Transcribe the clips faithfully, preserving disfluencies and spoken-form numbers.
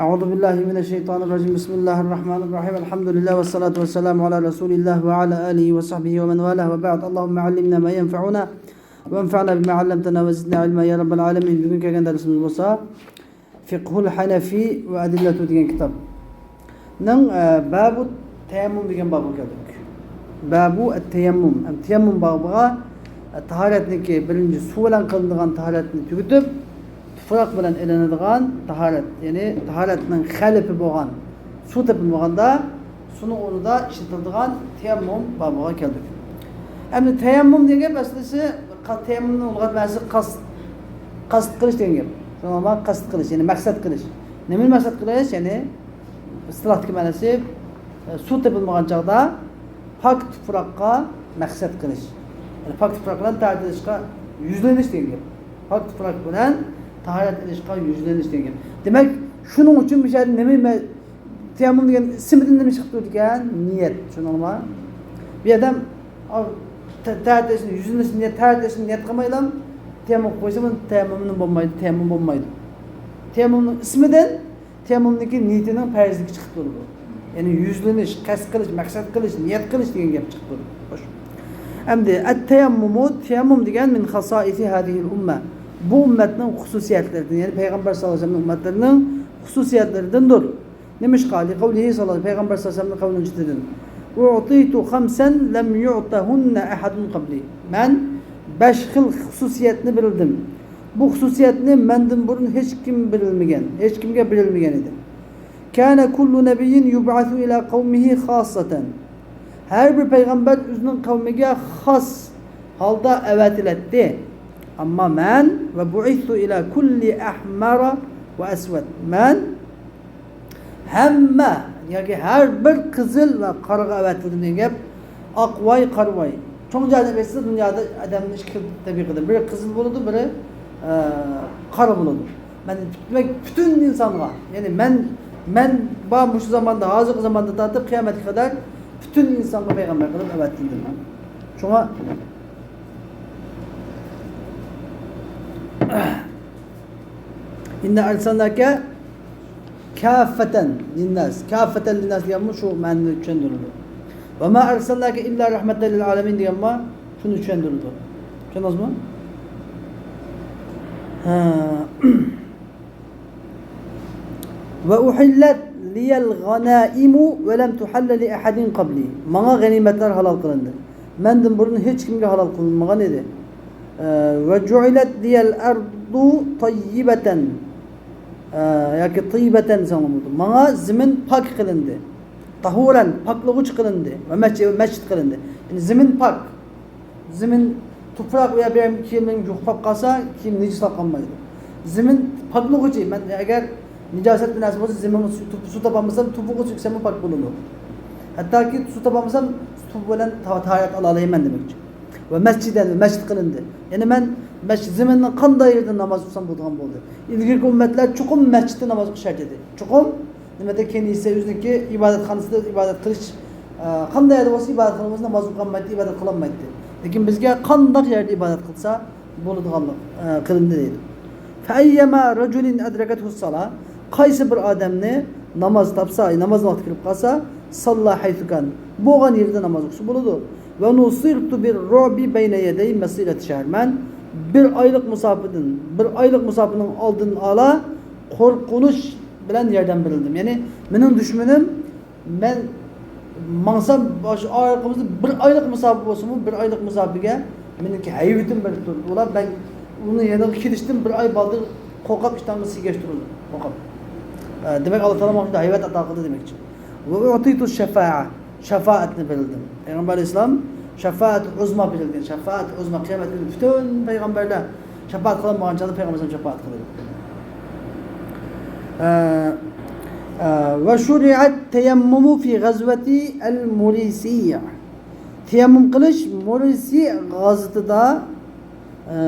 أعوذ بالله من الشيطان الرجيم. بسم الله الرحمن الرحيم. الحمد لله والصلاة والسلام على رسول الله وعلى آله وصحبه ومن والاه، وبعد. اللهم علمنا ما ينفعنا وانفعنا بما علمتنا وزدنا علما يا رب العالمين. بۈگۈن كەلگەن دەرسىمىز بولسا فىقھۇل ھەنەفى ۋە ئەدىللەتۇ دېگەن كىتابنىڭ، ئە، بابۇ تەيەممۇم دېگەن بابىغا كەلدۇق. بابۇ ئەت-تەيەممۇم. ھەم تەيەممۇم بابىغا، ئە، تاھارەتنىڭكى بىرىنچى سۇ بىلەن قىلىنىدىغان تاھارەتنى تۈگىتىپ، تۇپراق بىلەن ئېلىنىدىغان تاھارەت، يەنى تاھارەتنىڭ خەلىپى بولغان سۇ تېپىلمىغاندا، سۇنىڭ ئورنىدا ئىشلىتىلىدىغان تەيەممۇم بابىغا كەلدۇق. ئەمدى تەيەممۇم دېگەن گەپ ئەسلىسى، قا-، تەيەممۇمنىڭ لۇغەت مەنىسى قەست، قەست قىلىش دېگەن گەپ. شۇڭا قەست قىلىش، يەنى مەقسەت قىلىش. نېمىنى مەقسەت قىلىش؟ يەنى ئىستىلاھتىكى مەنىسى، ئە، سۇ تېپىلمىغان چاغدا پاك تۇپراققا مەقسەت قىلىش. يەنى پاك تۇپراق بىلەن تاھارەت ئېلىشقا يۈزلىنىش دېگەن گەپ. پاك تۇپراق بىلەن تاھارەت ئېلىشقا يۈزلىنىش دېگەن گەپ. دېمەك، شۇنىڭ ئۈچۈن بۇ يەردە نېمە مە-، تەيەممۇم دېگەن ئىسمىدىن نېمە چىقىپ تۇرىدىكەن؟ نىيەت. شۇنىڭلىما؟ بۇ ئادەم، ئاۋ، تە-، تەھارەت ئېلىشنى، يۈزلىنىشنى نىيەت، تەھارەت ئېلىشنى نىيەت قىلمايلا تەيەممۇم قىلىپ قويسا، بۇنىڭ تەيەممۇمنى بولمايدۇ، تەيەممۇم بولمايدۇ. تەيەممۇمنىڭ ئىسمىدىن تەيەممۇمنىڭكى نىيىتىنىڭ پەرزلىكى چىقىپ تۇرىدۇ. يەنى يۈزلىنىش، قەست قىلىش، مەقسەت قىلىش، نىيەت قىلىش دېگەن گەپ چىقىپ تۇرىدۇ. خوش. ئەمدى ئەت-تەيەممۇمۇ، تەيەممۇم دېگەن مىن خاسائىسى ھازىھىل ئۇممە. بۇ ئۈممەتنىڭ خۇسۇسىيەتلىرىدىن، يەنى پەيغەمبەر ساللاللاھۇ ئەلەيھى ۋەسەللەمنىڭ ئۈممەتلىرىنىڭ خۇسۇسىيەتلىرىدىندۇر. نېمىشقا؟ لىقەۋلىھى ساللاللاھۇ، پەيغەمبەر ساللاللاھۇ ئەلەيھى ۋەسەللەمنىڭ قەۋلىنىڭ ئۈستىدىن، ئۇئتىيتۇ خەمسەن لەم يۇئتەھۇننە ئەھەدۇن قەبلى. مەن بەش خىل خۇسۇسىيەتنى بېرىلدىم. بۇ خۇسۇسىيەتنى مەندىن بۇرۇن ھېچكىم بېرىلمىگەن، ھېچكىمگە بېرىلمىگەن ئىدى. كانە كۇللۇ نەبىييىن يۇبئەسۇ ئىلا قەۋمىھى خاسسەتەن. ھەر بىر پەيغەمبەر ئۆزىنىڭ قەۋمىگە خاس ھالدا ئەۋەتىلەتتى. ئەمما مەن، ۋە بۇئىستۇ ئىلا كۇللى ئەھمەرە ۋە ئەسۋەد. مەن ھەممە ياكى ھەر بىر قىزىل ۋە قارىغا ئەۋەتىلدىم دېگەن گەپ. ئاق ۋاي، قارا ۋاي. چوڭ جايدا ئېيتسا، دۇنيادا ئادەمنىڭ ئىككى خىل تەبىقىدىن، بىرى قىزىل بولىدۇ، بىرى، ئە، قارا بولىدۇ. مەن دېمەك پۈتۈن ئىنسانغا، يەنى مەن، مەن بار مۇشۇ زاماندا، ھازىرقى زاماندا تارتىپ قىيامەتكە قەدەر پۈتۈن ئىنسانغا پەيغەمبەر قىلىپ ئەۋەتىلدىم. شۇڭا، ئىننا ئەرسەلناكە كاففەتەن لىنناس. كاففەتەن لىنناس دېگەنمۇ شۇ مەنىنى چۈشەندۈرىدۇ. ۋە ما ئەرسەلناكە ئىللا رەھمەتەن لىل ئالەمىن دېگەنمۇ شۇنى چۈشەندۈرىدۇ. چۈشەندىڭىزمۇ؟ ھە. ۋە ئۇھىللەت لىيەل غەنائىمۇ ۋە لەم تۇھەللە لىئەھەدىن قەبلى. ماڭا غەنىيمەتلەر ھالال قىلىندى. مەندىن بۇرۇن ھېچكىمگە ھالال قىلىنمىغان ئىدى. ئە، ۋە جۇئىلەت لىيەل ئەرضۇ تەييىبەتەن. ئە، ياكى تىيبەتەن دېسەڭلار بولىدۇ. ماڭا زېمىن پاك قىلىندى. تاھۇرەن، پاكلىغۇچى قىلىندى. ۋە مەسچىت، مەسچىت قىلىندى. يەنى زېمىن پاك. زېمىن، تۇپراق ۋە بىر كىيىمنى يۇقىپ قالسا، كىيىم نىجىسلاپ قالمايدۇ. زېمىن پاكلىغۇچى، مەن ئەگەر نىجاسەت بىر نەرسە بولسا، زېمىنغا سۇ، سۇ تاپالمىسام، توپىغا سۆكسەممۇ پاك بولىدۇ. ھەتتاكى سۇ تاپالمىسام، توپا بىلەن تا-، تاھارەت ئالالايمەن دېمەكچى. ۋە مەسچىدەن، مەسچىت قىلىندى. يەنى مەن مەس-، زېمىننىڭ قانداق يېرىدە ناماز ئوقۇسام بولىدىغان بولدى. ئىلگىرىكى ئۈممەتلەر چوقۇم مەسچىتتە ناماز ئوقۇش شەرت ئىدى. چوقۇم نېمە دېگەن ئىسە ئۆزىنىڭكى ئىبادەتخانىسىدا ئىبادەت قىلىش، ئە، قانداق يەردە بولسا ئىبادەت قىلىمىز، ناماز ئوقۇيالمايتتى، ئىبادەت قىلالمايتتى. لېكىن بىزگە قانداق يەردە ئىبادەت قىلسا بولىدىغانلىق، ئە، قىلىندى دەيدۇ. فەئەييەما رەجۇلىن ئەدرەكەتھۇس سالا، قايسى بىر ئادەمنى ناماز تاپسا، ناماز ۋاقتى كېلىپ قالسا، ساللا ھەيسۇ كان، بولغان يېرىدە ناماز ئوقۇسا بولىدۇ. ۋە نۇسىرتۇ بىر رۇئبى بەينە يەدەي مەسىرەتى شەھەر، مەن بىر ئايلىق مۇساپىدىن، بىر ئايلىق مۇساپىنىڭ ئالدىنى ئالا قورقۇنچ بىلەن ياردەم بېرىلدىم. يەنى مېنىڭ دۈشمىنىم، مەن ماڭسام، شۇ ئارىلىقىمىزدا بىر ئايلىق مۇساپە بولسىمۇ، بىر ئايلىق مۇساپىگە مېنىڭكى ھەيۋىتىم بېرىپ تۇرىدۇ. ئۇلار، مەن ئۇنىڭ يېنىغا كېلىشتىن بىر ئاي بالدۇر قورقۇپ، ئىشتانغا سىيگەش تۇرىدۇ، قورقۇپ. ئە، دېمەك، ئاللا تائالا ماڭا شۇنداق ھەيۋەت ئاتا قىلدى دېمەكچى. ۋە ئۇتىتۇ شەفائە، شەفائەتنى بېرىلدىم. پەيغەمبەر ئەلەيھىسسالام شەفائەت ئۇزما بېرىلگەن. شەفائەت ئۇزما، قىيامەت كۈنى پۈتۈن پەيغەمبەرلەر شەپائەت قىلالمىغان چاغدا پەيغەمبەر ئەلەيھىسسالام شەپائەت قىلىدۇ. ئە، ئە، ۋە شۇرىئەت تەيەممۇمۇ فى غەزۋەتى ئەل مۇرىسىيە. تەيەممۇم قىلىش مۇرىسىي غازىتىدا، ئە،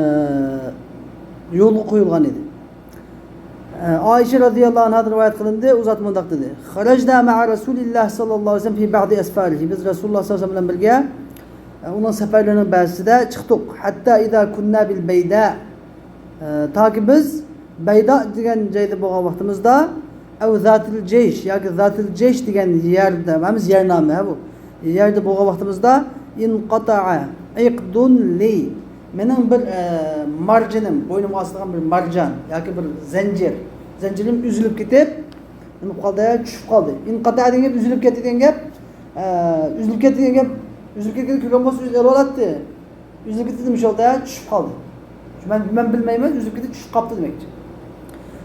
يولغا قويۇلغان ئىدى. ئائىشە رەزىياللاھۇ ئەنھادىن رىۋايەت قىلىندى، ئۇ زات مۇنداق دېدى: خەرەجنا مەئە رەسۇلىللاھ ساللاللاھۇ ئەلەيھى ۋەسەللەم فى بەئزى ئەسفارىھ. بىز رەسۇلۇللاھ ساللاللاھۇ ئەلەيھى ۋەسەللەم بىلەن بىرگە، ئۇنىڭ سەپەرلىرىنىڭ بەزىسىدە چىقتۇق. حەتتا ئىزا كۇننا بىل بەيدا، تاكى بىز بەيدا دېگەن جايدا بولغان ۋاقتىمىزدا، ئەۋ زاتىل جەيش ياكى زاتىل جەيش دېگەن يەردە، ھەممىسى يەرنامە ھە بۇ. يەردە بولغان ۋاقتىمىزدا، ئىنقاتائە ئەقدۇن لى، مېنىڭ بىر، ئە، مارجىنىم، بوينۇمغا ئاسىدىغان بىر مارجان ياكى بىر زەنجىر، زەنجىرىم ئۈزۈلۈپ كېتىپ، نېمە قىلىپ قالدى؟ چۈشۈپ قالدى. ئىنقاتائە دېگەن گەپ ئۈزۈلۈپ كەتتى دېگەن گەپ. ئە، ئۈزۈلۈپ كەتتى دېگەن گەپ، ئۈزۈلۈپ كەتكەن كۆرگەن بولسا ئۆزى ئېلىۋالاتتى. ئۈزۈلۈپ كېتىپ نېمە ئىش بولدى؟ چۈشۈپ قالدى. مەن، مەن بىلمەيمەن، ئۈزۈلۈپ كېتىپ چۈشۈپ قاپتۇ دېمەكچى.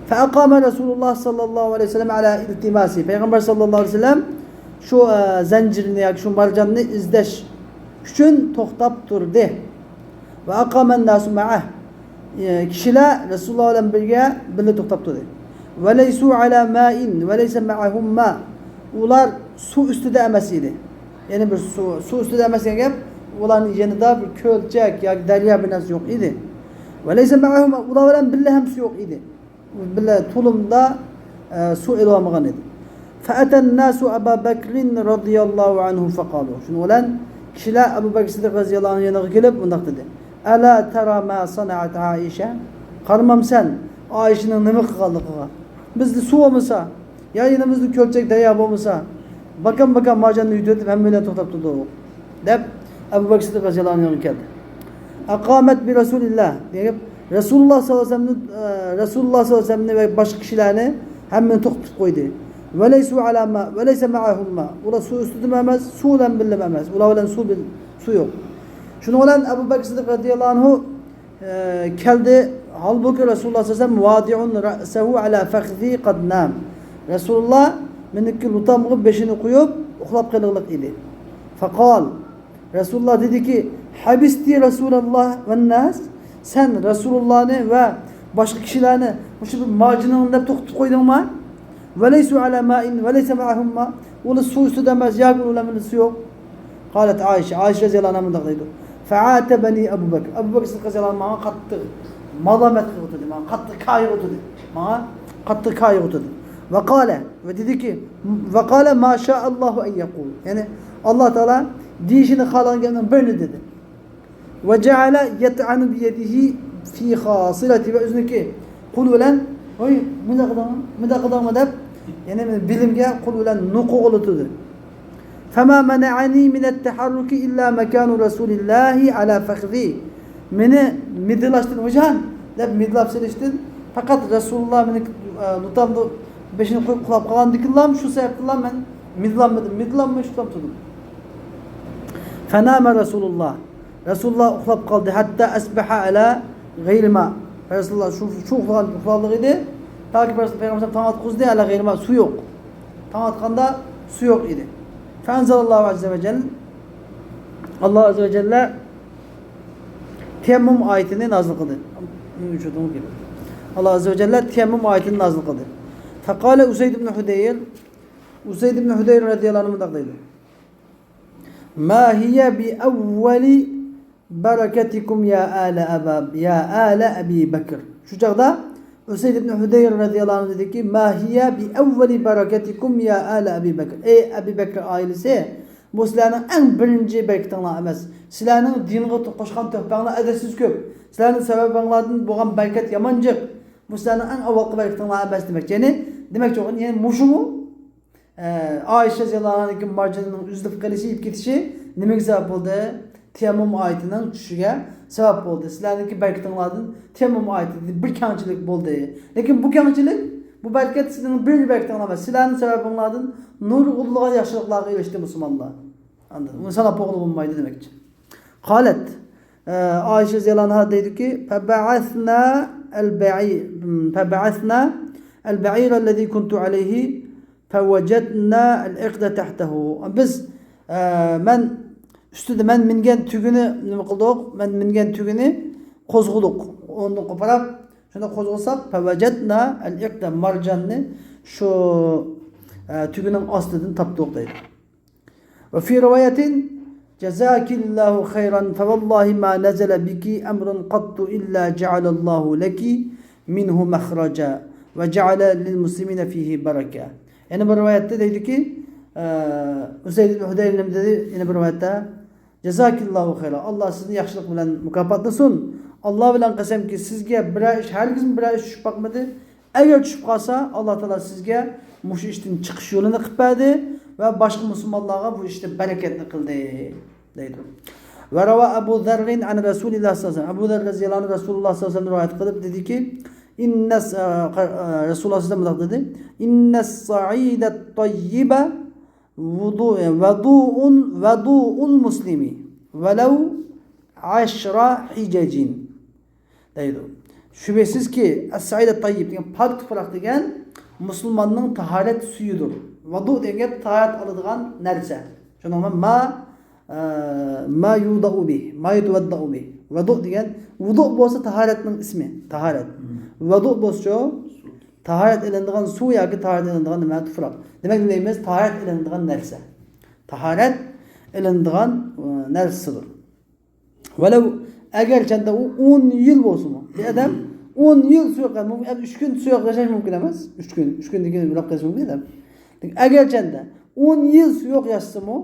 فأقام رسول الله صلى الله عليه وسلم على التماسه. پەيغەمبەر ساللاللاھۇ ئەلەيھى ۋەسەللەم شۇ، ئە، زەنجىرنى ياكى شۇ مارجاننى ئىزدەش ئۈچۈن توختاپ تۇردى. وأقام الناس معه. ئە، كىشىلەر رەسۇلۇللاھ بىلەن بىرگە، بىللە توختاپ تۇردى. وليسوا على ماء وليس معهم ماء. ئۇلار سۇ ئۈستىدە ئەمەس ئىدى. يەنى بىر سۇ، سۇ ئۈستىدە ئەمەس دېگەن گەپ، ئۇلارنىڭ يېنىدا بىر كۆلچەك ياكى دەريا بىر نەرسە يوق ئىدى. وليس معهم، ئۇلار بىلەن بىللە ھەم سۇ يوق ئىدى. بىللە تۇلۇمدا، ئە، سۇ ئېلىۋالمىغان ئىدى. فأتى الناس أبا بكر رضي الله عنه فقالوا. شۇنىڭ بىلەن كىشىلەر ئەبۇ بەكرى سىددىق رەزىياللاھۇ ئەنھۇ يېنىغا كېلىپ مۇنداق دېدى. ألا ترى ما صنعت عائشة؟ قارىمامسەن ئائىشىنىڭ نېمە قىلغانلىقىغا؟ بىزدە سۇ بولمىسا، يا يېنىمىزدا كۆلچەك دەريا بولمىسا، باكام-باكام مارجاننى يۇتۇۋېتىپ ھەممە بىلەن توختاپ تۇردۇق، دەپ ئەبۇ بەكرى سىددىق رەزىياللاھۇ ئەنھۇ يېنىغا كەلدى. أقامت برسول الله دېگەن گەپ، رەسۇلۇللاھ ساللاللاھۇ ئەلەيھى ۋەسەللەمنى، ئە، رەسۇلۇللاھ ساللاللاھۇ ئەلەيھى ۋەسەللەمنى ۋە باشقا كىشىلەرنى ھەممىنى توختىتىپ قويدى. وليسوا على ماء وليس معهم ماء. ئۇلار سۇ ئۈستىدىمۇ ئەمەس، سۇ بىلەن بىللىمۇ ئەمەس. ئۇلار بىلەن سۇ بىل-، سۇ يوق. شۇنىڭ بىلەن ئەبۇ بەكرى سىددىق رەزىياللاھۇ ئەنھۇ ئە، كەلدى. ھالبۇكى، رەسۇلۇللاھ سەللەللاھۇ ئەلەيھى ۋەسەللەم، واضع رأسه على فخذي قد نام. رەسۇلۇللاھ مېنىڭكى لۇتامغا بېشىنى قويۇپ، ئۇخلاپ قېلىغلىق ئىدى. فقال، رەسۇلۇللاھ دېدىكى، حبست رسول الله والناس، سەن رەسۇلۇللاھنى ۋە باشقا كىشىلەرنى مۇشۇ بىر مارجىنىڭ دەپ توختىتىپ قويدۇڭما؟ وليسوا على ماء وليس معهم ماء. ئۇلار سۇ ئۈستىدە ئەمەس، ياكى ئۇلار بىلەن سۇ يوق. قالت عائشة، ئائىشە رەزىياللاھۇ ئەنھا مۇنداق دەيدۇ. فعاتبني أبو بكر. ئەبۇ بەكرى سىددىق رەزىياللاھۇ ئەنھۇ ماڭا قاتتىق مالامەت قىلىۋاتىدۇ، ماڭا قاتتىق كايىغۇتىدۇ. ماڭا قاتتىق كايىغۇتىدۇ. وقال، ۋە دېدىكى، وقال ما شاء الله أن يقول. يەنى، ئاللاھ تائالا دېيىشىنى خالىغان گەپنىڭ بىرىنى دېدى. وجعل يطعن بيده في خاصرتي، ۋە ئۆزىنىڭكى قولى بىلەن، ھوي، مۇنداق قىلدىڭمۇ، مۇنداق قىلدىڭمۇ دەپ، يەنى مېنى بېلىمگە قولى بىلەن نوقۇغا ئۇلىتىدۇ. فما منعني من التحرك إلا مكان رسول الله على فخذي. مېنى مىدىرلاشتىن، ۋايجان دەپ مىدىرلاپ سېلىشتىن، پەقەت رەسۇلۇللاھ مېنى، ئە، لۇتامدا بېشىنى قويۇپ ئۇخلاپ قالغاندىكىنلا، شۇ سەۋەبتىنلا مەن مىدىرلانمىدىم، مىدىرلانماي شۇنداق تۇردۇم. فنام رسول الله. رەسۇلۇللاھ ئۇخلاپ قالدى. حتى أصبح على غير ماء. رەسۇلۇللاھ شۇ، شۇ ئۇخلىغان، ئۇخلىغانلىق ئىدى. تاكى پەيغەمبەر تاڭ ئاتقۇزدى، على غير ماء، سۇ يوق. تاڭ ئاتقاندا سۇ يوق ئىدى. فأنزل الله عز وجل. ئاللاھ ئەززە ۋە جەللە تەيەممۇم ئايىتىنى نازىل قىلدى. ئاللاھ ئەززە ۋە جەللە تەيەممۇم ئايىتىنى نازىل قىلدى. فقال أسيد بن حضير. ئۇسەيد ئىبن ھۇدەير رەزىياللاھۇ ئەنھۇ مۇنداق دەيدۇ. ما هي بأول بركتكم يا آل أبا، يا آل أبي بكر. شۇ چاغدا ئۇسەيد ئىبن ھۇدەير رەزىياللاھۇ ئەنھۇ دېدىكى، ما هي بأول بركتكم يا آل أبي بكر. ئەي ئەبى بەكر ئائىلىسى، بۇ سىلەرنىڭ ئەڭ بىرىنچى بەرىكىتىڭلار ئەمەس. سىلەرنىڭ دىنغا قوشقان تۆھپەڭلار ئەدەپسىز كۆپ. سىلەرنىڭ سەۋەبىڭلاردىن بولغان بەرىكەت يامان جىق. بۇ سىلەرنىڭ ئەڭ ئاۋۋالقى بەرىكىتىڭلار ئەمەس دېمەكچى. يەنى، دېمەكچى بولغىنى، يەنى مۇشۇمۇ ئە، ئائىشە رەزىياللاھۇ ئەنھانىڭكى مارجىنىنىڭ ئۈزۈلۈپ قېلىشى، يىپ كېتىشى نېمىگە سەۋەب بولدى؟ تەيەممۇم ئايىتىنىڭ چۈشۈشىگە سەۋەب بولدى. سىلەرنىڭكى بەرىكىتىڭلاردىن تەيەممۇم ئايىتى بىر كەڭچىلىك بولدى. لېكىن بۇ كەڭچىلىك، بۇ بەرىكەت سىزنىڭ بىر بەرىكىتىڭلار ئەمەس، سىلەرنىڭ سەۋەبىڭلاردىن نۇرغۇنلىغان ياخشىلىقلارغا ئېرىشتى مۇسۇلمانلار. ئاندىن ئۇنى ساناپ بولغىلى بولمايدۇ دېمەكچى. قالت، ئە، ئائىشە رەزىياللاھۇ ئەنھا دەيدۇكى، فبعثنا البعير، فبعثنا البعير الذي كنت عليه فوجدنا العقد تحته. بىز، ئە، مەن ئۈستىدە مەن مىنگەن تۈگىنى نېمە قىلدۇق؟ مەن مىنگەن تۈگىنى قوزغىدۇق. ئۇنى قوپاراپ، شۇنداق قوزغىساق، فوجدنا العقد، مارجاننى شۇ، ئە، تۈگىنىڭ ئاستىدىن تاپتۇق دەيدۇ. وفي رواية، جزاك الله خيرا، فوالله ما نزل بك أمر قط إلا جعل الله لك منه مخرجا وجعل للمسلمين فيه بركة. يەنە بىر رىۋايەتتە دەيدۇكى، ئە، ئۇسەيد ئىبن ھۇدەير نېمە دېدى؟ يەنە بىر رىۋايەتتە، جزاك الله خيرا، ئاللاھ سىزنى ياخشىلىق بىلەن مۇكاپاتلىسۇن. ئاللاھ بىلەن قەسەمكى، سىزگە بىرەر ئىش، ھەرگىزمۇ بىرەر ئىش چۈشۈپ باقمىدى. ئەگەر چۈشۈپ قالسا، ئاللا تائالا سىزگە مۇشۇ ئىشتىن چىقىش يولىنى قىلىپ بەردى ۋە باشقا مۇسۇلمانلارغا بۇ ئىشتا بەرىكەتنى قىلدى، دەيدۇ. وروى أبو ذر عن رسول الله صلى الله عليه وسلم. ئەبۇ زەر رەزىيەللاھۇ ئەنھۇ رەسۇلۇللا سەللەللاھۇ ئەلەيھى ۋەسەللەمدىن رىۋايەت قىلىپ دېدىكى، ئىننەس-، ئە، قا-، ئە، رەسۇلۇللا سەللەللاھۇ ئەلەيھى ۋەسەللەم مۇنداق دېدى، إن الصعيد الطيب وضوء، وضوء، وضوء المسلم ولو عشر حجج. دەيدۇ. شۈبھىسىزكى، ئەس-سەئىد ئەت-تەييىب دېگەن پاك تۇپراق دېگەن مۇسۇلماننىڭ تاھارەت سۈيىدۇر. ۋۇدۇ دېگەن گەپ تاھارەت ئالىدىغان نەرسە. شۇنىڭ بىلەن ما، ئە، ما يۇدەئۇ بىھ، ما يۇتەۋەددەئۇ بىھ. ۋۇدۇ دېگەن، ۋۇدۇ بولسا تاھارەتنىڭ ئىسمى، تاھارەت. ۋۇدۇ بولسىچۇ، تاھارەت ئېلىنىدىغان سۇ ياكى تاھارەت ئېلىنىدىغان نېمە؟ تۇپراق. دېمەك، نېمە دەيمىز؟ تاھارەت ئېلىنىدىغان نەرسە. تاھارەت ئېلىنىدىغان، ئە، نەرسىدۇر. ۋەلەۋ، ئەگەرچەندە ئۇ ئون يىل بولسىمۇ، بىر ئادەم ئون يىل سۇ يوق، مۇمكىن ئۈچ كۈن سۇ يوق ياشاش مۇمكىن ئەمەس. ئۈچ كۈن، ئۈچ كۈندىن كېيىن ئۆلۈپ قېلىشى مۇمكىن ئادەم. ئەگەرچەندە ئون يىل سۇ يوق ياشىسىمۇ،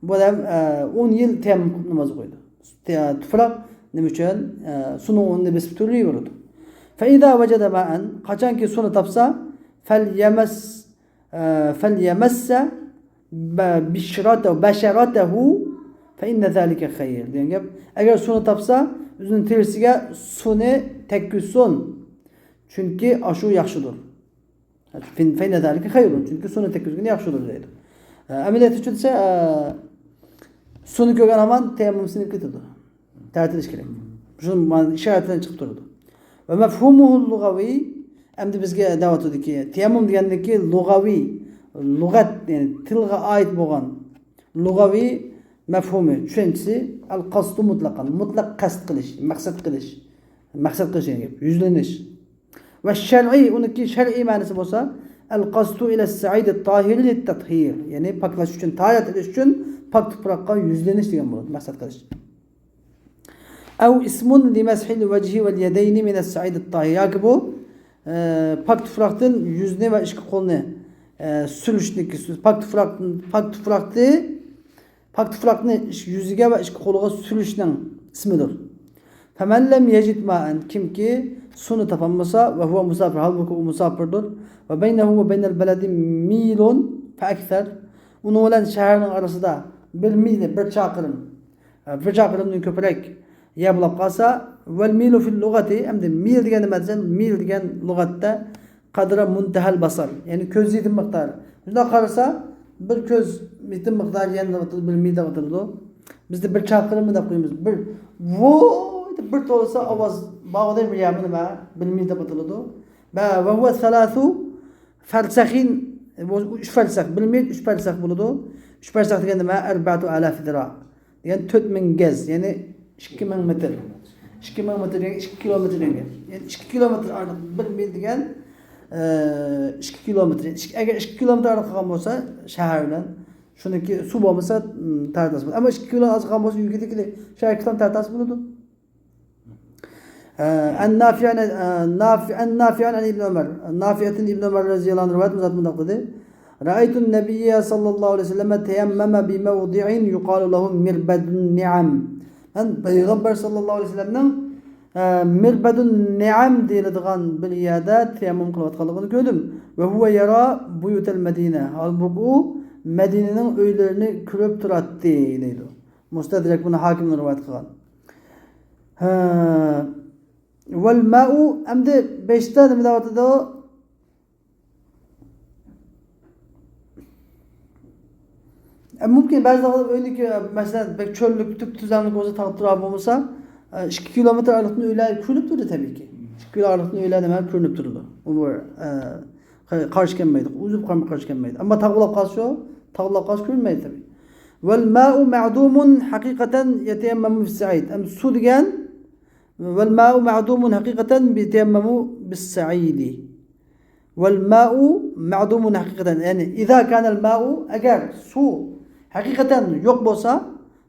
بۇ ئادەم، ئە، ئون يىل تەيەممۇم قىلىپ ناماز ئوقۇيدۇ. تۇپراق نېمە ئۈچۈن؟ ئە، سۇنىڭ ئورنىنى بېسىپ تۇرۇۋېرىدۇ. فەئىزا ۋەجەدە مائەن، قاچانكى سۇنى تاپسا، فەليەمەس، ئە، فەليەمەسسە بە-، بىشراتە-، بەشەراتەھۇ فەئىننە زالىكە خەير دېگەن گەپ. ئەگەر سۇنى تاپسا، ئۆزىنىڭ تېرىسىگە سۇنى تەگكۈزسۇن. چۈنكى ئاشۇ ياخشىدۇر. فەئىننە زالىكە خەير، چۈنكى سۇنى تەگكۈزگىنى ياخشىدۇر دەيدۇ. ئە، ئەمەلىيەتتە چۈشەنسە، ئە، سۇنى كۆرگەن ھامان تەيەممۇم سىنىپ كېتىدۇ. تەرىتىلىش كېرەك. شۇ مانا ئىشارەتتىن چىقىپ تۇرىدۇ. ۋە مەفھۇمۇھۇل لۇغەۋى، ئەمدى بىزگە دەۋاتىدۇكى، تەيەممۇم دېگەندىكى لۇغەۋى، لۇغەت، يەنى تىلغا ئائىت بولغان لۇغەۋى مەفھۇمى، چۈشەنچىسى، ئەل قەستۇ مۇتلەقەن، مۇتلەق قەست قىلىش، مەقسەت قىلىش، مەقسەت قىلىش دېگەن گەپ، يۈزلىنىش. ۋە شەرئى، ئۇنىڭكى شەرئىي مەنىسى بولسا، ئەل قەستۇ ئىلە سەئىدى تاھىرى لىتتەھىر، يەنى پاكلاش ئۈچۈن، تاھارەت ئېلىش ئۈچۈن پاك تۇپراققا يۈزلىنىش دېگەن بولىدۇ، مەقسەت قىلىش. ئەۋ ئىسمۇن لىمەسھىل ۋەجھى ۋەل يەدەينى مىنەس سەئىدىت تاھىر. ياكى بۇ، ئە، پاك تۇپراقتىن يۈزنى ۋە ئىككى قولنى، ئە، سۈرۈشنىكى، پاك تۇپراق، پاك تۇپراقتى، پاك تۇپراقنى يۈزىگە ۋە ئىككى قولىغا سۈرۈشنىڭ ئىسمىدۇر. فەمەن لەم يەجىد مائەن، كىمكى سۇنى تاپالمىسا، ۋە ھۇۋە مۇسافىر، ھالبۇكى ئۇ مۇساپىردۇر. ۋە بەينەھۇ ۋە بەينەل بەلەدى مىلۇن فەئەكسەر، ئۇنىڭ بىلەن شەھەرنىڭ ئارىسىدا بىر مىل، بىر چاقىرىم، بىر چاقىرىمدىن كۆپرەك يەر بولاپ قالسا، ۋەل مىلۇ فىل لۇغەتى، ئەمدى مىل دېگەن نېمە دېسەم، مىل دېگەن لۇغەتتە قەدرە مۇنتەھەل بەسەر، يەنى كۆز يېتىم مىقدارى. شۇنداق قارىسا، بىر كۆز يېتىم مىقدارى يەنى بىر مىل دەپ ئاتىلىدۇ. بىزدە بىر چاقىرىممۇ دەپ قويىمىز. بىر، ۋوي دەپ بىر تولىسا ئاۋاز بارغۇدەك بىر يەرمۇ نېمە، بىر مىل دەپ ئاتىلىدۇ. ۋە، ۋە ھۇۋە سەلاسۇ فەرسەخىن، بۇ ئۈچ فەرسەخ، بىر مىل ئۈچ فەرسەخ بولىدۇ. ئۈچ فەرسەخ دېگەن نېمە؟ ئەربەتۇ ئالاف زىرا. دېگەن تۆت مىڭ گەز، يەنى ئىككى مىڭ مېتىر. ئىككى مىڭ مېتىر دېگەن ئىككى كىلومېتىر دېگەن گەپ. يەنى ئىككى كىلومېتىر ئارىلىق، بىر مىل دېگەن، ئە، ئىككى كىلومېتىر. ئىككى، ئەگەر ئىككى كىلومېتىر ئارىلىق قالغان بولسا شەھەر بىلەن، شۇنىڭكى سۇ بولمىسا، م، تارتاس بولىدۇ. ئەمما ئىككى كىلو ئارىلىق قالغان بولسا يۈرگىلى شەھەر كىلو تارتاس بولىدۇ. ئە، ئەن نافىئەن، ئە، نافىئەن، نافىئەن ئەن ئىبن ئۆمەر. نافىئەتتىن ئىبن ئۆمەر رەزىيەللاھۇ ئەنھۇ رىۋايەت، ئۇ زات مۇنداق دېدى. رەئەيتۇن نەبىييە سەللەللاھۇ ئەلەيھى ۋەسەللەمە تەيەممەمە بىمەۋدىئىن يۇقالۇ لەھۇ مىربەدۇن نىئەم. مەن پەيغەمبەر سەللەللاھۇ ئەلەيھى ۋەسەللەمنىڭ، ئە، مىربەدۇن نىئەم دېيىلىدىغان بىر يەردە تەيەممۇم قىلىۋاتقانلىقىنى كۆردۈم. ۋە ھۇۋە يەرا بۇيۇتەل مەدىنە. ھالبۇكى ئۇ مەدىنىنىڭ ئۆيلىرىنى كۆرۈپ تۇراتتى، دەيدۇ. مۇستەدرەك، بۇنى ھاكىمنىڭ رىۋايەت قىلغان. ھە. ۋەل مائۇ، ئەمدى بەشتە نېمە دەۋاتىدۇ؟ ئە، مۇمكىن، بەزى ئۆينىڭكى، مەسىلەن، بەك چۆللۈك، تۈپ تۈزەڭلىك بولسا، تاغ تۇرا بولمىسا، ئە، ئىككى كىلومېتىر ئارىلىقتىن ئۆيلەر كۆرۈنۈپ تۇرىدۇ، تەبىئىيكى. ئىككى كىلو ئارىلىقتىن ئۆيلەر نېمە كۆرۈنۈپ تۇرىدۇ. ئۇ بىر، ئە، قارشى كەلمەيدۇ. ئۇزۇپ قارشى كەلمەيدۇ. ئەمما تاغ بولاپ قالسا شۇ، تاغ بولاپ قالسا كۆرۈنمەيدۇ تەبىئىي. ۋەل مائۇ مەئدۇمۇن ھەقىقەتەن يەتەيەممەمۇ فىسسەئىد. ئەمدى سۇ دېگەن، ۋەل مائۇ مەئدۇمۇن ھەقىقەتەن يەتەيەممەمۇ بىسسەئىدى. ۋەل مائۇ مەئدۇمۇن ھەقىقەتەن. يەنى، ئىزا كانەل مائۇ، ئەگەر سۇ ھەقىقەتەن يوق بولسا،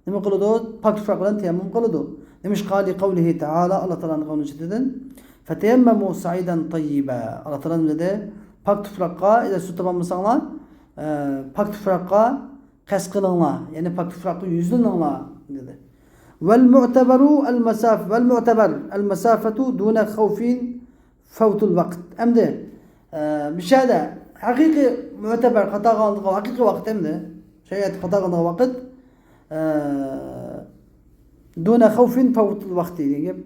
نېمە قىلىدۇ؟ پاك تۇپراق بىلەن تەيەممۇم قىلىدۇ. نېمىشقا؟ لىقەۋلىھى تەئالا، ئاللا تائالانىڭ قەۋلىنىڭ ئىچىدىن، فەتەيەممەمۇ سەئىدەن تەييىبا. ئاللا تائالا نېمە دېدى؟ پاك تۇپراققا، ئەگەر سۇ تاپالمىساڭلار، ئە، پاك تۇپراققا قەست قىلىڭلار، يەنى پاك تۇپراققا يۈزلىنىڭلار، دېدى. ۋەل مۇئتەبەرۇ ئەل مەساف-، ۋەل مۇئتەبەر ئەل مەسافەتۇ دۇنە خەۋفىن فوت الوقت. ئەمدى، ئە، مۇشۇ يەردە ھەقىقىي مۆتەبەر قاتارغا ئالىدىغان ھەقىقىي ۋاقىت ئەمدى. شەرىئەتتە قاتارغا ئالىدىغان ۋاقىت، ئە، دون خوف فوت الوقت دېگەن گەپ.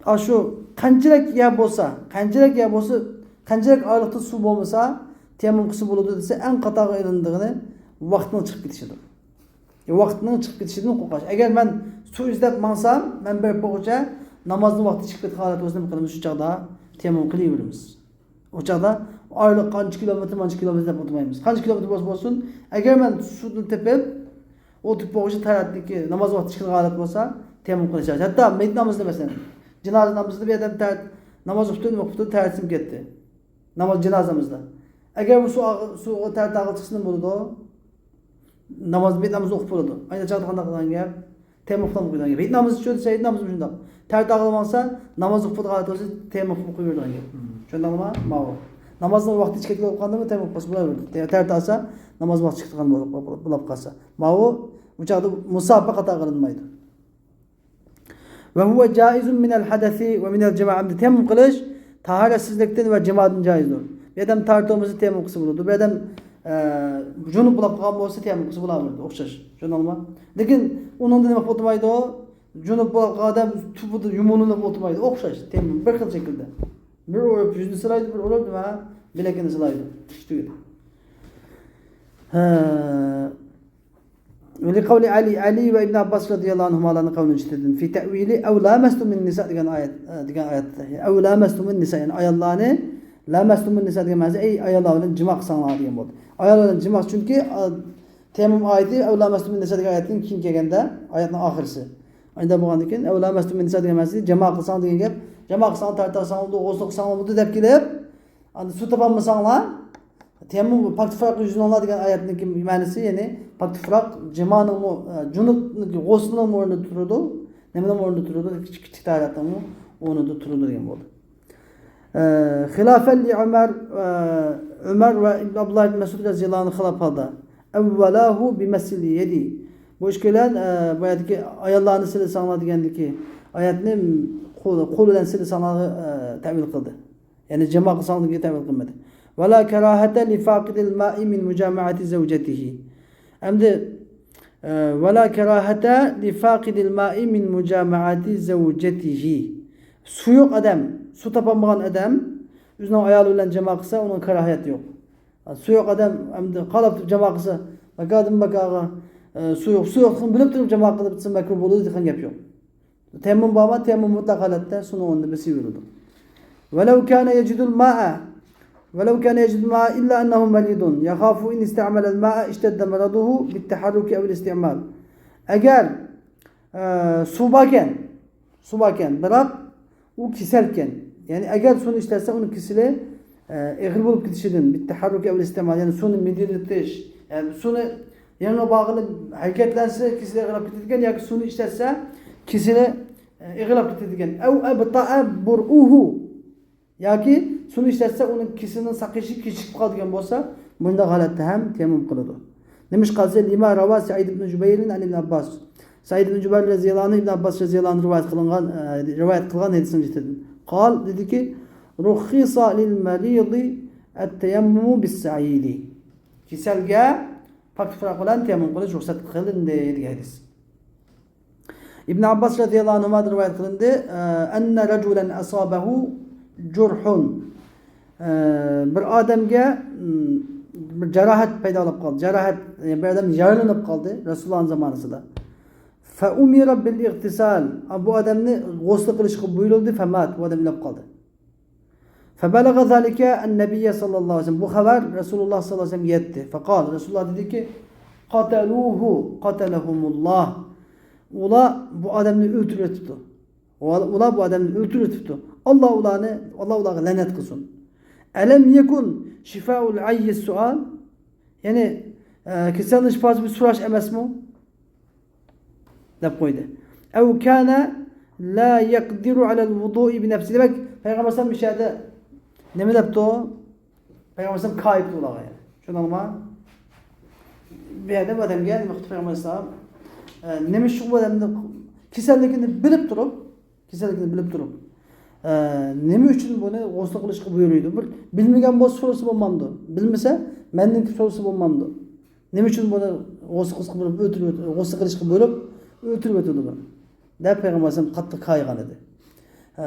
ئاشۇ قانچىلىك يەر بولسا، قانچىلىك يەر بولسا، قانچىلىك ئارىلىقتا سۇ بولمىسا، تەيەممۇم قىلسا بولىدۇ دېسە، ئەڭ قاتارغا ئېلىنىدىغىنى ۋاقىتنىڭ چىقىپ كېتىشىدۇر. ۋاقىتنىڭ چىقىپ كېتىشىدىن قورقۇش. ئەگەر مەن سۇ ئىزدەپ ماڭسام، مەن بېرىپ بولغۇچە نامازنىڭ ۋاقتى چىقىپ كەتكەن ھالەت بولسا، نېمە قىلىمىز؟ شۇ چاغدا تەيەممۇم قىلىۋېرىمىز. ئۇ چاغدا ئارىلىق قانچە كىلومېتىر، مانچە كىلومېتىر دەپ ئولتۇرمايمىز. قانچە كىلومېتىر بولسا بولسۇن، ئەگەر مەن سۇنى تېپىپ، ئولتۇرۇپ بولغۇچە تەرەتنىڭكى ناماز ۋاقتى چىقىدىغان ھالەت بولسا، تەيەممۇم قىلىش جائىز. ھەتتا مەيىت نامىزىدا، مەسىلەن، جىنازا نامىزىدا بىر ئادەم تەرەت ناماز ئوقۇپتۇ، نېمە قىپتۇ، تەرەت سىڭىپ كەتتى. ناماز، جىنازا نامىزىدا. ئەگەر بۇ سۇ ئاغ-، سۇ تەرەت ئاغزىغا چىقسىمۇ بولىدۇ. ناماز، مەيىت نامىزىنى ئوقۇپ بولىدۇ. ئاينى چاغدا قانداق قىلغان گەپ؟ تەيەممۇم قىلىدىغان گەپ. مەيىت نامىزى ئۈچۈن، مەيىت نامىزى شۇنداق. تەرەت ئاغزىغا ماڭسا، ناماز ئوقۇپ بولىدىغان ھالەت بولسا، تەيەممۇم قىلىپ ئوقۇيۋېرىدىغان گەپ. مم. چۈشەندىڭلارمۇ؟ ماۋۇ. نامازنىڭ ۋاقتى چىقىپ كەتكەن بولغاندا تەيەممۇم قىلسا بولىۋېرىدۇ. تە-، تەرەت ئالسا، ناماز ۋاقتى چىقىپ كەتكەن بولۇپ، بولۇپ قالسا. ماۋۇ، ئۇ چاغدا مۇساپە قاتارغا ئېلىنمايدۇ. وهو جائز من الحدث ومن الجماع. ئەمدى تەيەممۇم قىلىش تاھارەتسىزلىكتىن ۋە جىمادىن جائىزدۇر. بىر ئادەم تاھارەت بولمىسا تەيەممۇم قىلسا بولىدۇ. بىر ئادەم، ئە، جۇنۇپ بولۇپ قالغان بولسا تەيەممۇم قىلسا بولۇۋېرىدۇ. ئوخشاش. چۈشەندىڭلارمۇ؟ لېكىن ئۇنىڭدا نېمە ئولتۇرمايدۇ؟ جۇنۇپ بولۇپ قالغان ئادەم تۇپىدا يۇمۇلۇنۇپ ئولتۇرمايدۇ. ئوخشاش. تەيەممۇم بىر خىل شەكىلدە. بىر ئۇرۇپ يۈزىنى سىلايدۇ، بىر ئۇرۇپ نېمە؟ بىلەكنى سىلايدۇ. تىك تۈگۈل. ھە. ولقول علي، ئەلى ۋە ئىبن ئابباس رەزىياللاھۇ ئەنھۇمالارنىڭ قەۋلىنى چۈشىنىدىن. في تأويل أو لامستم النساء دېگەن ئايەت، دېگەن ئايەتتە. أو لامستم النساء، يەنى ئاياللارنى، لامستم النساء دېگەن مەنىسى، ئەي ئاياللار بىلەن جىما قىلساڭلار دېگەن بولدى. ئاياللار بىلەن جىما، چۈنكى، ئا، تەيەممۇم ئايىتى أو لامستم النساء دېگەن ئايەتتىن كېيىن كەلگەندە، ئايەتنىڭ ئاخىرسى. ئانداق بولغاندىن كېيىن، أو لامستم النساء دېگەن مەنىسى جىما قىلساڭ دېگەن گەپ. جىما قىلساڭ، تەرەت ئالساڭ بولدى، غۇسۇل قىلساڭ بولدى دەپ كېلىپ، ئاندىن سۇ تاپالمىساڭلار، تەيەممۇم، پاك تۇپراققا يۈزلىنىڭلار دېگەن ئايەتنىڭكى مەنىسى، يەنى پاك تۇپراق جىمانىڭمۇ، ئە، جۇنۇپنىڭكى، غۇسلىنىڭمۇ ئورنىدا تۇرىدۇ، نېمىنىڭمۇ ئورنىدا تۇرىدۇ، كىچىك، كىچىك تاھارەتنىڭمۇ ئورنىدا تۇرىدۇ دېگەن بولدى. ئە، خىلاپەن لى ئۆمەر، ئە، ئۆمەر ۋە ئىبن ئابدۇللا ئىبن مەسئۇد رەزىياللاھۇ ئەنھۇ خىلاپ ھالدا. أو ولاه بمس اليد. بۇ ئىككىلەن، ئە، بۇ يەردىكى ئاياللارنى سىلىساڭلار دېگەندىكى ئايەتنى قول، قول بىلەن سىلىساڭلار، ئە، تەۋىل قىلدى. يەنى جىما قىلساڭلار دېگەن تەۋىل قىلمىدى. ولا كراهة لفاقد الماء من مجامعة زوجته. ئەمدى، ئە، ولا كراهة لفاقد الماء من مجامعة زوجته. سۇ يوق ئادەم، سۇ تاپالمىغان ئادەم ئۆزىنىڭ ئايالى بىلەن جىما قىلسا، ئۇنىڭ كاراھىيەتى يوق. سۇ يوق ئادەم ئەمدى قالاپ تۇرۇپ جىما قىلسا، ماكادىن ماكاغا، ئە، سۇ يوق، سۇ يوقلۇقىنى بىلىپ تۇرۇپ جىما قىلىپ مەكرۇھ بولىدۇ دېگەن گەپ يوق. تەيەممۇم بارمۇ؟ تەيەممۇم مۇتلەق ھالەتتە سۇنىڭ ئورنىدا بېسىۋېرىدۇ. ولو كان يجد الماء، ولو كان يجد الماء إلا أنه مريض يخاف إن استعمل الماء اشتد مرضه بالتحرك أو الاستعمال. ئەگەر، ئە، سۇ باركەن، سۇ باركەن، بىراق ئۇ كېسەلكەن. يەنى ئەگەر سۇنى ئىشلەتسە، ئۇنىڭ كېسىلى، ئە، ئېغىر بولۇپ كېتىشىدىن، بالتحرك أو الاستعمال، يەنى سۇنى مىدىرلىتىش، يەنى سۇنى يېڭى بارغىلى ھەرىكەتلەنسە، كېسىلى ئېغىرلاپ كېتىدىكەن، ياكى سۇنى ئىشلەتسە، كېسىلى، ئە، ئېغىرلاپ كېتىدىكەن. أو أبطأ برؤه. ياكى سۇنى ئىشلەتسە، ئۇنىڭ كېسىلىنىڭ ساقىيىشى كېچىكىپ قالىدىغان بولسا، بۇنداق ھالەتتە ھەم تەيەممۇم قىلىدۇ. نېمىشقا دېسە، لما روى سعيد بن جبير عن ابن عباس. سەئىد ئىبن جۇبەير رەزىياللاھۇ ئەنھۇ ئىبن ئابباس رەزىياللاھۇ ئەنھۇ رىۋايەت قىلىنغان، ئە، رىۋايەت قىلغان ھەدىسنىڭ جىتىدىن. قال، دېدىكى، رخص للمريض التيمم بالصعيد. كېسەلگە پاك تۇپراق بىلەن تەيەممۇم قىلىش رۇخسەت قىلىندى دېگەن ھەدىس. ئىبن ئابباس رەزىياللاھۇ ئەنھۇمادىن رىۋايەت قىلىندى، ئە، أن رجلا أصابه جرح. ئە، بىر ئادەمگە، م، بىر جاراھەت پەيدا بولۇپ قالدى. جاراھەت، يەنى بىر ئادەم يارىلىنىپ قالدى رەسۇلۇللاھنىڭ زامانىسىدا. فأمر بالاغتسال. ئا، بۇ ئادەمنى غۇسل قىلىشقا بۇيرۇلدى. فمات. بۇ ئادەم ئۆلۈپ قالدى. فبلغ ذلك النبي صلى الله عليه وسلم. بۇ خەۋەر رەسۇلۇللاھ سەللەللاھۇ ئەلەيھى ۋەسەللەمگە يەتتى. فقال، رەسۇلۇللاھ دېدىكى، قتلوه قتلهم الله. ئۇلار بۇ ئادەمنى ئۆلتۈرۈۋېتىپتۇ. ئۇلار بۇ ئادەمنى ئۆلتۈرۈۋېتىپتۇ. ئاللاھ ئۇلارنى، ئاللاھ ئۇلارغا لەنەت قىلسۇن. ألم يكن شفاء العي السؤال؟ يەنى، ئە، كېسەلنىڭ شىپاسى بۇ سوراش ئەمەسمۇ؟ دەپ قويدى. أو كان لا يقدر على الوضوء بنفسه. دېمەك، پەيغەمبەر ئەلەيھىسسالام مۇشۇ يەردە نېمە دەپتۇ؟ پەيغەمبەر ئەلەيھىسسالام كايىپتۇ ئۇلارغا، يەنى. چۈشەندىڭلارمۇ؟ بۇ يەردە بۇ ئادەمگە نېمە قىپتۇ پەيغەمبەر ئەلەيھىسسالام؟ ئە، نېمە ئىش بۇ ئادەمنى كېسەللىكىنى بىلىپ تۇرۇپ، كېسەللىكىنى بىلىپ تۇرۇپ، ئە، نېمە ئۈچۈن بۇنى غۇسل قىلىشقا بۇيرۇيدۇ؟ بىر بىلمىگەن بولسا سورىسا بولمامدۇ؟ بىلمىسە مەندىن كېلىپ سورىسا بولمامدۇ؟ نېمە ئۈچۈن بۇنى غۇسل قىلىشقا بۇيرۇپ ئۆلتۈرۈپ، غۇسل قىلىشقا بۇيرۇپ ئۆلتۈرۈپ ئۆتىدۇ بۇنى دەپ پەيغەمبەر ئەلەيھىسسالام قاتتىق كايىغان ئىدى. ئە،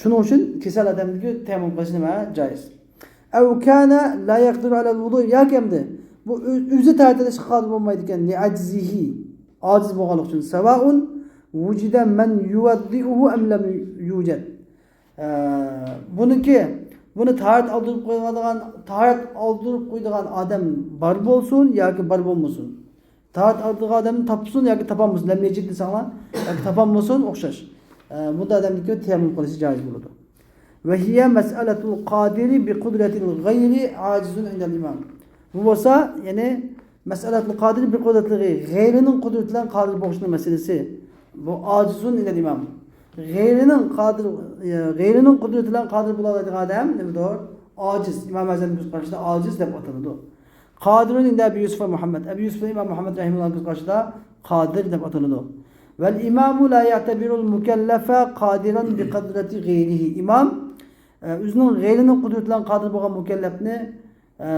شۇنىڭ ئۈچۈن كېسەل ئادەمدىكى تەيەممۇم قىلىش نېمە؟ جائىز. ئەۋ كانە لا يەقدۇرۇ ئەلەل ۋۇدۇ، ياكى ئەمدى بۇ ئۆ-، ئۆزى تەھارەت ئېلىشقا قادىر بولمايدىكەن، لىئەجزىھى، ئاجىز بولغانلىقى ئۈچۈن، سەۋائۇن ۋۇجىدە مەن يۇۋەددىئۇھۇ ئەم لەم يۇجەد. ئە، بۇنىڭكى، بۇنى تاھارەت ئالدۇرۇپ قويىدىغان، تاھارەت ئالدۇرۇپ قويىدىغان ئادەم بار بولسۇن ياكى بار بولمىسۇن، تاھارەت ئالدۇرىدىغان ئادەمنى تاپسۇن ياكى تاپالمىسۇن، لەم يەجىد دېسەڭلار، ياكى تاپالمىسۇن ئوخشاش. ئە، بۇنداق ئادەمنىڭكى تەيەممۇم قىلىشى جائىز بولىدۇ. ۋە ھىيە مەسئەلەتۇل قادىرى بى قۇدرەتىل غەيرى ئاجىزۇن ئىندەل ئىمام. بۇ بولسا، يەنى مەسئەلەتۇل قادىر بى قۇدرەتلىرى، غەيرىنىڭ قۇدرىتى بىلەن قادىر بولۇشنىڭ مەسىلىسى. بۇ ئاجىزۇن ئىلەل ئىمام. غەيرىنىڭ قادىر، غەيرىنىڭ قۇدرىتى بىلەن قادىر بولالايدىغان ئادەم نېمىدۇر؟ ئاجىز. ئىمام ئەزەمنىڭ كۆز قارىشىدا ئاجىز دەپ ئاتىلىدۇ. قادىرۇن ئىندە ئەبى يۈسۈف ۋە مۇھەممەد. ئەبى يۈسۈف ۋە ئىمام مۇھەممەد رەھىمۇللاھنىڭ كۆز قارىشىدا قادىر دەپ ئاتىلىدۇ. ۋەل ئىمامۇ لا يەتەبىرۇل مۇكەللەفە قادىرەن بى قۇدرەتى غەيرىھى. ئىمام، ئە، ئۆزىنىڭ غەيرىنىڭ قۇدرىتى بىلەن قادىر بولغان مۇكەللەپنى ئە،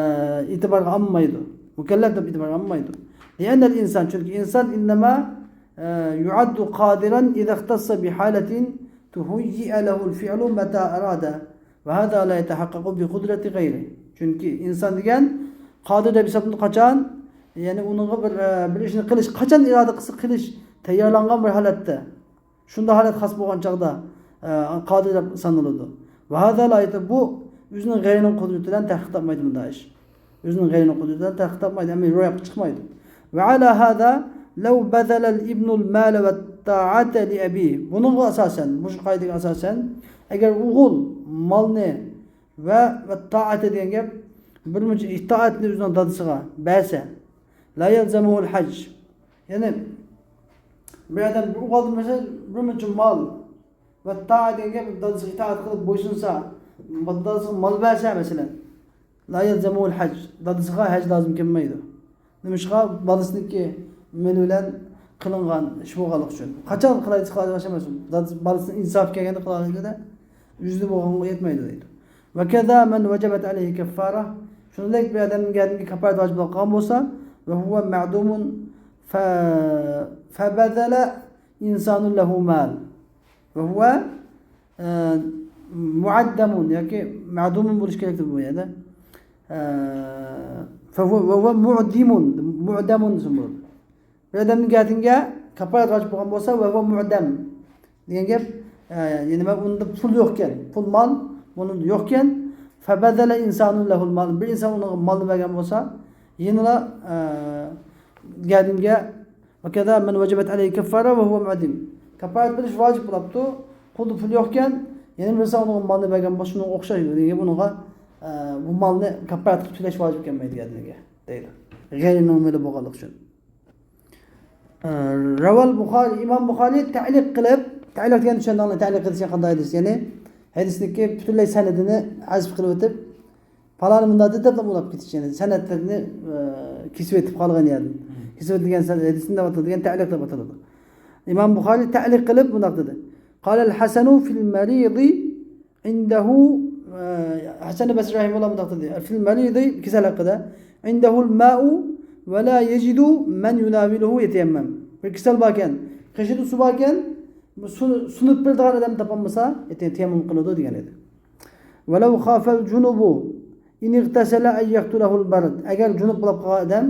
ئېتىبارغا ئالمايدۇ. مۇكەللەپ دەپ ئېتىبارغا ئالمايدۇ. لىئەننەل ئىنسان، چۈنكى ئىنسان ئىننەما، ئە، يۇئەددۇ قادىرەن ئىزا ئىختەسسە بىھالەتىن تۇھەييىئە لەھۇل فىئلۇ مەتا ئارادە ۋە ھازا لا يەتەھەققەقۇ بىقۇدرەتى غەيرى. چۈنكى ئىنسان دېگەن قادىر دەپ ھېسابلىنىدۇ قاچان، يەنى ئۇنىڭغا بىر، ئە، بىر ئىشنى قىلىش، قاچان ئىرادە قىلسا قىلىش تەييارلانغان بىر ھالەتتە. شۇنداق ھالەت خاس بولغان چاغدا، ئە، قادىر دەپ سانىلىدۇ. ۋە ھازا لا يەتە-، بۇ ئۆزىنىڭ غەيرىنىڭ قۇدرىتى بىلەن تەھەققۇق تاپمايدۇ مۇنداق ئىش. ئۆزىنىڭ غەيرىنىڭ قۇدرىتى بىلەن تەھەققۇق تاپمايدۇ، ئەمما روياپقا چىقمايدۇ. ۋە ئالا ھازا لەۋ بەزەلەل ئىبنۇل مالە ۋە تائەتە لىئەبى. بۇنىڭغا ئاساسەن، مۇشۇ قائىدىگە ئاساسەن، ئەگەر ئوغۇل مالنى ۋە، ۋە تائەتە دېگەن گەپ، بىر مۇنچە ئىتائەتنى ئۆزىنىڭ دادىسىغا بەرسە، لا يەلزەمۇھۇل ھەج. يەنى بىر ئادەم بىر ئوغۇلدىن مەسىلەن بىر مۇنچە مال ۋە تائەت دېگەن گەپ، دادىسىغا ئىتائەت قىلىپ بويسۇنسا، دادىسىغا مال بەرسە مەسىلەن، لا يەلزەمۇھۇل ھەج، دادىسىغا ھەج لازىم كەلمەيدۇ. نېمىشقا؟ بالىسىنىڭكى مېلى بىلەن قىلىنغان ئىش بولغانلىقى ئۈچۈن. قاچان قىلاي دېسە قىلالايدىغان ئىش ئەمەس. دادىسى، بالىسىنىڭ ئىنساپى كەلگەندە قىلالايدۇ-دە، ئۆزىدە بولغانغا يەتمەيدۇ دەيدۇ. ۋە كەزا مەن ۋەجەبەت ئەلەيھى كەففارە. شۇنىڭدەك بىر ئادەمگە كەپپارەت ۋاجىپ بولۇپ قالغان بولسا، ۋە ھۇۋە مەئدۇمۇن فە، فەبەزەلە ئىنسانۇن لەھۇ مال. ۋە ھۇۋە، ئە، مۇئەددەمۇن ياكى مەئدۇمۇن بولۇشى كېرەكتۇر بۇ يەردە. ئە، فە ھۇۋە، ۋە ھۇۋە مۇئدىمۇن، مۇئدەمۇن دېسە بولىدۇ. بىر ئادەمنىڭ گەدىنىگە كاپالەت ۋاجىپ بولغان بولسا، ۋە ھۇۋە مۇئدەم دېگەن گەپ، ئە، يەنى مەن ئۇندا پۇل يوقكەن، پۇل مال ئۇنىڭدا يوقكەن، فەبەزەلە ئىنسانۇن لەھۇل مال، بىر ئىنسان ئۇنىڭغا مالنى بەرگەن بولسا، يەنىلا، ئە، گەدىنىگە، ۋە كەزا مەن ۋەجەبەت ئەلەيھى كەففارە ۋە ھۇۋە مۇئدىم. كاپالەت بېرىش ۋاجىپ بولاپتۇ، قولدا پۇل يوقكەن، يەنە بىرسى ئۇنىڭغا مالنى بەرگەن بولسا، شۇنىڭغا ئوخشايدۇ دېگەن گەپ، ئۇنىڭغا، ئە، بۇ مالنى كاپالەت قىلىپ تۆلەش ۋاجىپ كەلمەيدۇ گەدىنىگە دەيدۇ. غەيرىنىڭ مېلى بولغانلىقى ئۈچۈن. ئە، رەۋەل بۇخارى، ئىمام بۇخارى تەئلىق قىلىپ، تەئلىق دېگەن چۈشەندىڭلار، تەئلىق قىلىش قانداق دېسە، يەنى ھەدىسنىڭكى پۈتۈنلەي سەنىدىنى ھەزىپ قىلىپ ئۆتۈپ، پالانى مۇنداق دېدى دەپ ئۇلاپ كېتىش، يەنى سەنەدلەرنى، ئە، كېسىۋېتىپ قالغان يەردىن. مم. كېسىۋېتىلگەن سەنەد ھەدىسنى دەپ ئاتىلىدىغان تەئلىق دەپ ئاتىلىدۇ. ئىمام بۇخارى تەئلىق قىلىپ مۇنداق دېدى. قالەل ھەسەنۇ فىل مەرىدى ئىندەھۇ، ئە، ھەسەن بەسرى رەھىمەھۇللاھ مۇنداق دېدى. فىل مەرىدى، كېسەل ھەققىدە. ئىندەھۇل ماءۇ ۋە لا يەجىدۇ مەن يۇناۋىلۇھۇ يەتەيەممەم. بىر كېسەل باركەن، قېشىدا سۇ باركەن، سۇ، سۇنۇپ بېرىدىغان ئادەم تاپالمىسا، يەتە-، تەيەممۇم قىلىدۇ دېگەن ئىدى. ۋەلەۋ خافەل جۇنۇبۇ ئىن ئىغتەسەلە ئەن يەقتۇلەھۇل بەرد. ئەگەر جۇنۇپ بولۇپ قالغان ئادەم،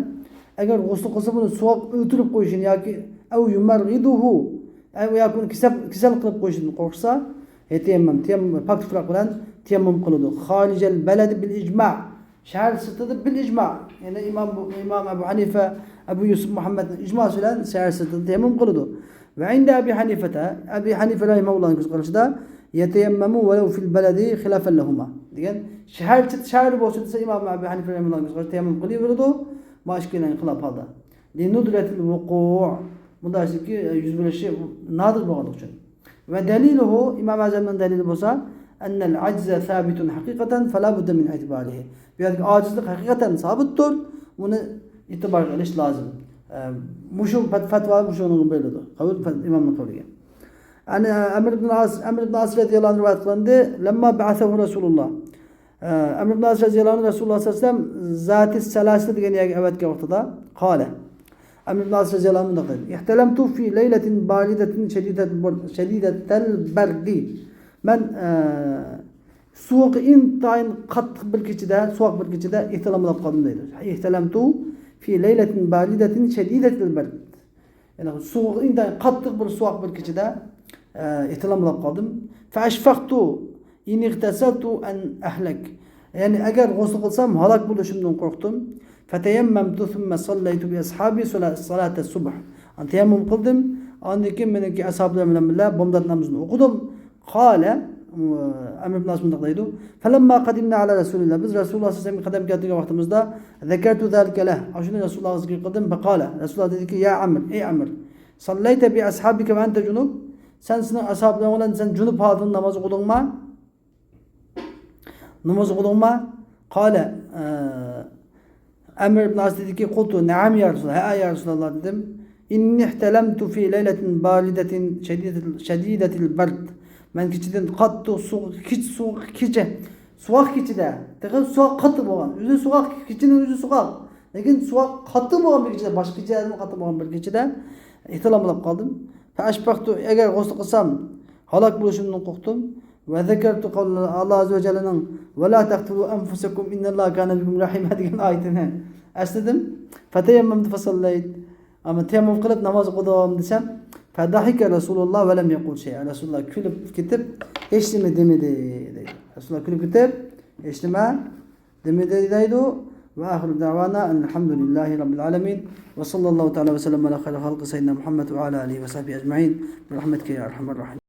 ئەگەر غۇسۇل قىلسا بۇنى سوغۇق ئۆلتۈرۈپ قويۇشىنى ياكى ئەۋ يۇمەررىدۇھۇ، ئەۋ ياكى ئۇنى كېسەل، كېسەل قىلىپ قويۇشىدىن قورقسا، يەتەيەممەم، تەيەممۇم، پاك تۇپراق بىلەن تەيەممۇم قىلىدۇ. خارىجەل بەلەدى بىل ئىجماء. شەھەر سىرتىدا بىل ئىجما. يەنى ئىمام بۇ، ئىمام ئەبۇ ھەنىفە، ئەبۇ يۈسۈپ مۇھەممەدنىڭ ئىجماسى بىلەن شەھەر سىرتىدا تەيەممۇم قىلىدۇ. ۋە ئىندە ئەبى ھەنىفەتە، ئەبى ھەنىفە رەھىمەھۇللاھنىڭ كۆز قارىشىدا، يەتەيەممەمۇ ۋەلەۋ فىل بەلەدى خىلافەن لەھۇما دېگەن، شەھەر چەت، شەھەردە بولسا دېسە، ئىمام ئەبى ھەنىفە رەھىمەھۇللاھنىڭ كۆز قارىشىدا تەيەممۇم قىلىۋېرىدۇ، ما ئىككىلەنگە خىلاپ ھالدا. لىنۇدرەتىل ۋۇقۇ، بۇنداق ئىشنىڭكى يۈز بېرىشى نادىر بولغانلىقى ئۈچۈن. ۋە دەلىلۇھۇ، ئىمام ئەزەمنىڭ دەلىلى بولسا، ئەننەل ئەجزە سابىتۇن ھەقىقەتەن فەلا بۇددە مىن ئېتىبارىھى. بۇ يەردىكى ئاجىزلىق ھەقىقەتەن سابىتتۇر، ئۇنى ئېتىبارغا ئېلىش لازىم. ئە، مۇشۇ پەت-، پەتۋا مۇشۇنىڭغا بېرىلىدۇ. قەۋل پەت-، ئىمامنىڭ قەۋلىگە. يەنى ئەمر ئىبن ئاس، ئەمر ئىبن ئاس رەزىيەللاھۇ ئەنھۇ رىۋايەت قىلىندى. لەمما بەئەسەھۇ رەسۇلۇللاھ. ئە، ئەمر ئىبن ئاس رەزىيەللاھۇ ئەنھۇ رەسۇلۇللاھ سەللەللاھۇ ئەلەيھى ۋەسەللەم زاتى السلاسل دېگەن يەرگە ئەۋەتكەن ۋاقتىدا، قال. ئەمر ئىبن ئاس رەزىيەللاھۇ ئەنھۇ مۇنداق دېدى: احتلمت في ليلة باردة شديدة البر-، شديدة البرد. مەن، ئە، سوغۇقى ئىنتايىن قاتتىق بىر كېچىدە، سوغۇق بىر كېچىدە ئېھتىلاملاپ قالدىم دەيدۇ. احتلمت في ليلة باردة شديدة البرد. يەنى سوغۇق، ئىنتايىن قاتتىق بىر سوغۇق بىر كېچىدە، ئە، ئېھتىلاملاپ قالدىم. فأشفقت إن اغتسلت أن أهلك. يەنى ئەگەر غۇسۇل قىلسام ھالاك بولۇشۇمدىن قورقتۇم. فتيممت ثم صليت بأصحابي صلا-، صلاة الصبح. تەيەممۇم قىلدىم. ئاندىن كېيىن مېنىڭكى ئەسھابلىرىم بىلەن بىللە بامدات نامىزىنى ئوقۇدۇم. قال، ئەمر ئىبن ئاس مۇنداق دەيدۇ: فلما قدمنا على رسول الله، بىز رەسۇلۇللاھ سەللەللاھۇ ئەلەيھى ۋەسەللەمگە قەدەم كەلتۈرگەن ۋاقتىمىزدا، ذكرت ذلك له، ئاشۇنى رەسۇلۇللاھقا زىكىر قىلدىم. فقال، رەسۇلۇللاھ دېدىكى: يا عمرو، ئەي ئەمر، صليت بأصحابك وأنت جنب، سەن سېنىڭ ئەسھابلىرىڭ بىلەن سەن جۇنۇپ ھالىتىڭدە ناماز ئوقۇدۇڭما؟ ناماز ئوقۇدۇڭما؟ قال، ئە، ئەمر ئىبن ئاس دېدىكى، قلت نعم يا رسول الله، ھەئە يا رەسۇلۇللاھ دېدىم. إني احتلمت في ليلة باردة شديدة، شديدة البرد. مەن كېچىدىن قاتتىق سوغۇق، كېچە سوغۇق، كېچە سوغۇق كېچىدە، تېخى سوغۇق قاتتىق بولغان، ئۆزى سوغۇق، كېچىنىڭ ئۆزى سوغۇق، لېكىن سوغۇق قاتتىق بولغان بىر كېچىدە، باشقا كېچىلەردىن قاتتىق بولغان بىر كېچىدە ئېھتىلام بولۇپ قالدىم. فأشفقت، ئەگەر غۇسۇل قىلسام ھالاك بولۇشۇمدىن قورقتۇم. وذكرت قول الله عز وجلنىڭ، ولا تقتلوا أنفسكم إن الله كان بكم رحيما دېگەن ئايىتىنى ئەسلىدىم. فتيممت فصليت، ئەمما تەيەممۇم قىلىپ ناماز ئوقۇدۇم دېسەم، فضحك رسول الله ولم يقل شيئا، رەسۇلۇللاھ كۈلۈپ كېتىپ ھېچنېمە دېمىدى دەيدۇ. رەسۇلۇللاھ كۈلۈپ كېتىپ ھېچنېمە دېمىدى دەيدۇ. وآخر دعوانا أن الحمد لله رب العالمين، وصلى الله تعالى وسلم على خير خلقه سيدنا محمد وعلى آله وصحبه أجمعين، برحمتك يا أرحم الراحمين.